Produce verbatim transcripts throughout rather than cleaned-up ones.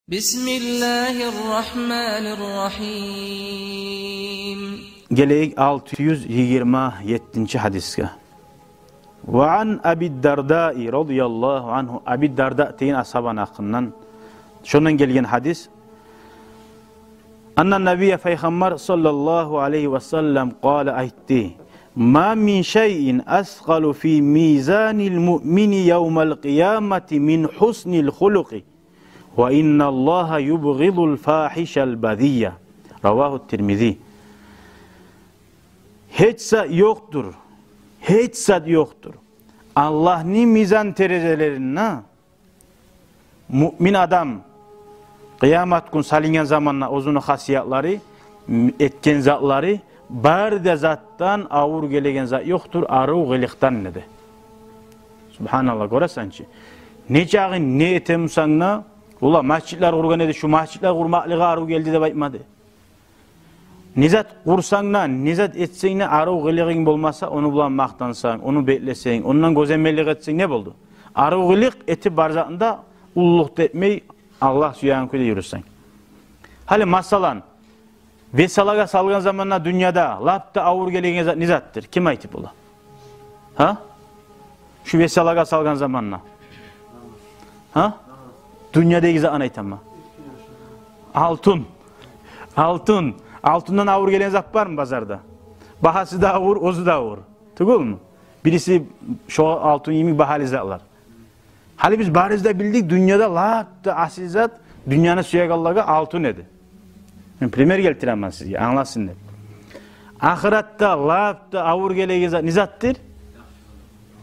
بسم الله الرحمن الرحيم. Гелейик алты юз йигирма еттинчи гьадисге. وعن أبي الدرداء رضي الله عنه, Аби Дарда деген асгьабаны гьакъындан, шондан гелген гьадис. أن النبي, Пайхаммар صلى الله عليه وسلم, قال, айтды: ما من شيء أثقل في ميزان المؤمن يوم القيامة من حسن الخلق وإن الله يبغض الفاحش البذيء. رواه الترمذي. Гьеч зат ёкъдур, гьеч зат ёкъдур Аллагьны мизан терезелеринде муъмин адам къыямат гюн салынгъан заманда оьзюню хасиятлары, м, этген затлары, бары да затдан авур гелеген зат ёкъдур арив къылыкъдан, деди. Субгьаналлагь, гёресен чи. Не чакъы не этемисен де, ола межитлер къургъан эди, шу межитлер къурмакълыгъы арив гелди деп айтмады. Не зат къурсанг да, не зат этсенг де, арив къылыгъынг болмаса, ону булан макътансанг, ону бетлесенг, ондан гёземеллик этсенг, не болду? Арив къылыкъ этип, бар затны да уллулукъ да этмей, Аллагь сюеген кюйде юрюсенг. Гьали масала, веселагъа салгъан заманда дюньяда лап да авур гелеген зат не затдыр? Ким айтып бола? Гьа? Шу веселагъа салгъан заманда. Гьа? Дюньядагъы затны айтаман. Алтын. Алтын. Алтындан авур гелеген зат бармы базарда? Багьасы да авур, оьзю де авур. Тюгюлмю? Бириси шо алтын йимик багьалы затлар. Гьали биз барыбыз да билдик, дюньяда лап да асил зат дюньяны сюегенлеге алтын эди. Мен пример гелтиремен сизге, англасын деп. Ахыратда лап да авур гелеген зат не затдыр?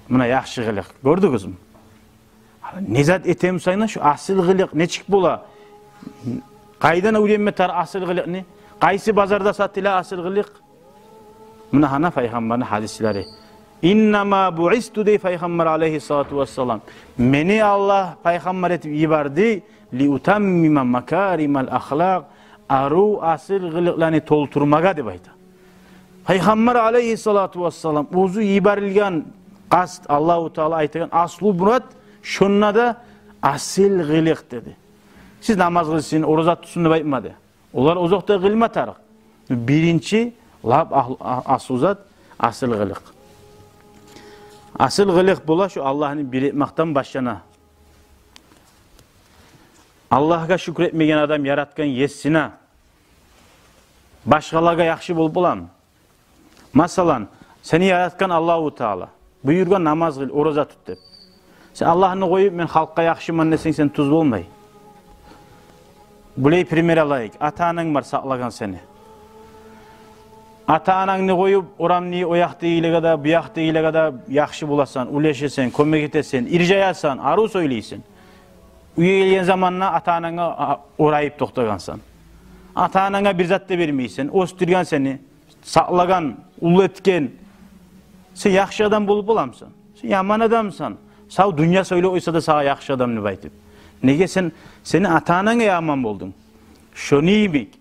Муна яхшы къылыкъ. Гёрдюгюзмю? Не зат этемисен де, шу асил къылыкъ нечик бола? Къайдан уьйренме тарыкъ асил къылыкъны? Къайсы базарда сатыла асил къылыкъ? Муна гьана Пайхаммарны гьадислери. إنما بعثت, дей Пайхаммар алейгьиссалату вассалам. Мени Аллагь пайхаммар этип йиберди, لأتمم مكارم الأخلاق, арив асил къылыкъланы толтурмагъа, деп айта. Пайхаммар алейгьиссалату вассалам оьзю йиберилген къаст, Аллагьу Таала айтагъан аслу мурат, шонда да асил къылыкъ деди. Сиз намаз къылсын, ораза тутсун деп айтмады. Олар озокъда къылма тарыкъ. Биринчи, лап а-, а-, аслу зат, асил къылыкъ. Асил къылыкъ бола шу Аллагьны бир этмекден башлана. Аллагьгъа шюкюр этмеген адам яратгъан есине, башгъалагъа яхшы болуп боламы? Масала, сени яратгъан Аллагьу Таала, буюргъан намаз къыл, ораза тут деп. Сен Аллагьны къоюп, мен халкъгъа яхшыман десенг, сен тюз болмай. Булай пример алайыкъ. Ата-ананг бар сакълагъан сени. Ата-анангны къоюп, орамны о якъдагъылагъа да, бу якъдагъылагъа да яхшы боласан, уьлешесен, кёмек этесен, иржаясан, арив сёйлейсен. Уьйге гелген заманда ата-ананга, а, орайып токътагъансан. Ата-ананга бир зат да бермейсен, оьсдюрген сени, сакълагъан, уллу этген. Сен яхшы адам болуп боламысан? Сен яман адамсан. Сав дюнья сёйлеп къойса да сагъа яхшы адам деп айтып. Неге сен, сени ата-ананга яман болдунг? Шону йимик,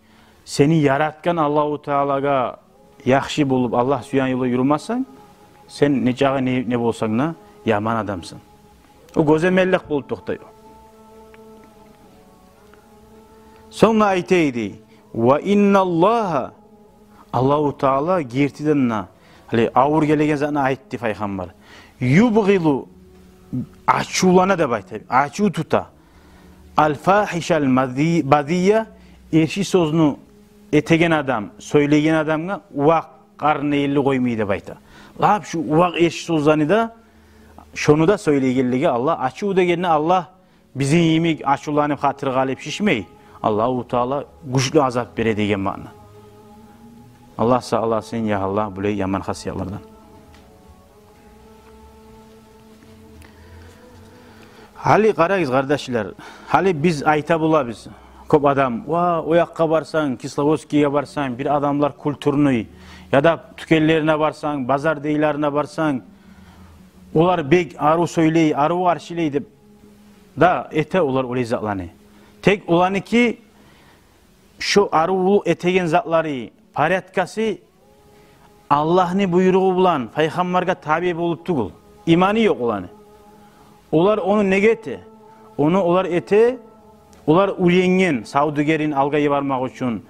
сени яратгъан Аллагьу Таалагъа яхшы болуп, Аллагь сюеген ёлда юрюмесенг, сен не чакъы не, не болсанг да, яман адамсан. О гёземеллик болуп токътай о. Сонг айта эди: «Ва инналлагьа», Аллагьу Таала гертиден де, гьали авур гелеген затны айтды Пайхаммар. «Юбгъиду», ачувлана деп айта, ачув тута. «Ал-фахишал мази-, базия», эрши сёзню этеген адам, сёйлейген адамгъа увакъ къарны элли къоймай деп айта. Лап шу увакъ эрши сёзлени де, шону да сёйлейгенлеге Аллагь ачув дегенде, Аллагь бизин йимик ачувланып, хатири къалып шишмей. Аллагьу Таала гючлю азап бере деген маъна. Аллагь сакъласын, я Аллагь, булай яман хасиятлардан. Гьали къарагъыз, къардашлар, гьали биз айта болабыз, кёп адам: «Ва, о якъгъа барсанг, Кисловодскийге барсанг, бир адамлар культурный, яда тюкенлерине барсанг, базар дейлерине барсанг, олар бек арив сёйлей, арив къаршылай», — деп. Да, эте олар олай затланы. Тек оланыки шо аривлукъ этеген затлары, порядкасы Аллагьны буйругъу булан Пайхаммаргъа табиъ болуп тюгюл. Иманы ёкъ оланы. Олар ону неге эте? Ону олар эте, Олар уьйренген савдюгерин алгъа йибермек учун,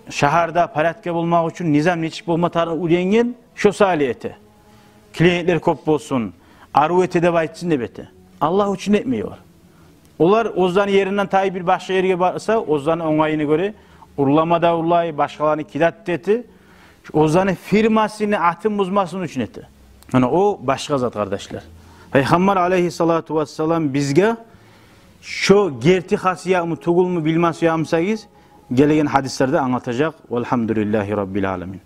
шагьарда порядка болмакъ учун, низам нечик болма тарыкъ уьйренген, шо саялы эте. Клиентлер кёп болсун, арив эте деп айтсын деп эте. Аллагь учун этмей олар. Олар оьзлени еринден тайып бир башгъа ерге барса, оьзлени онгайына гёре урлама да урлай, башгъаланы кидат да эте. Оьзлени фирмасыны атын бузмасын учун эте. Муна о башгъа зат, къардашлар. Пайхаммар алейгьиссалату вассалам бизге шо герти хасиятмы, тюгюлмю билме сюе бусагъыз, гелеген гьадислерде англатажакъ. Валгьамдулиллагьи раббил аламин.